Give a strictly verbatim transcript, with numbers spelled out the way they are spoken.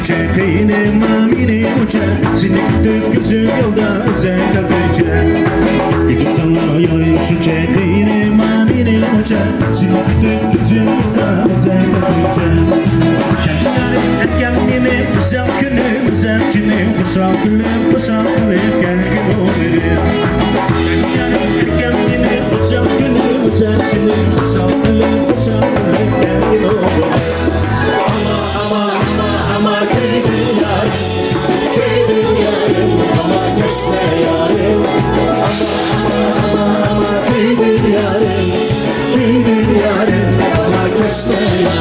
شۇنچە قىينىما مېنى ئۇنچە، سېنى كۈتۈپ كۆزۈم يولدا ئۈزەر قەلبىمچە. كۈتۈپ ساڭا يارىم شۇنچە قىينىما مېنى ئۇنچە، سېنى كۈتۈپ كۆزۈم يولدا ئۈزەر قەلبىمچە. كەلگىن يارىم ئەتكەن مېنى ئۈزەر كۈنۈم ئۈزەر جېنىم، خۇشال قىلىپ خۇشال قىلىپ كەلگىن ئوغلۇم. كەلگىن يارىم ئەتكەن مېنى ئۈزەر كۈنۈم ئۈزەر جېنىم، خۇشال قىلىپ خۇشال قىلىپ كەلگىن ئوغلۇم. ئاما، ئاما، ئاما، ئاما، كۆيدۈر يارىم، كۆيدۈر يارىم، ئاما، كەچمە يارىم. ئاما، ئاما، ئاما، ئاما، كۆيدۈر يارىم، كۆيدۈر يارىم، ئاما، كەچمە يارىم.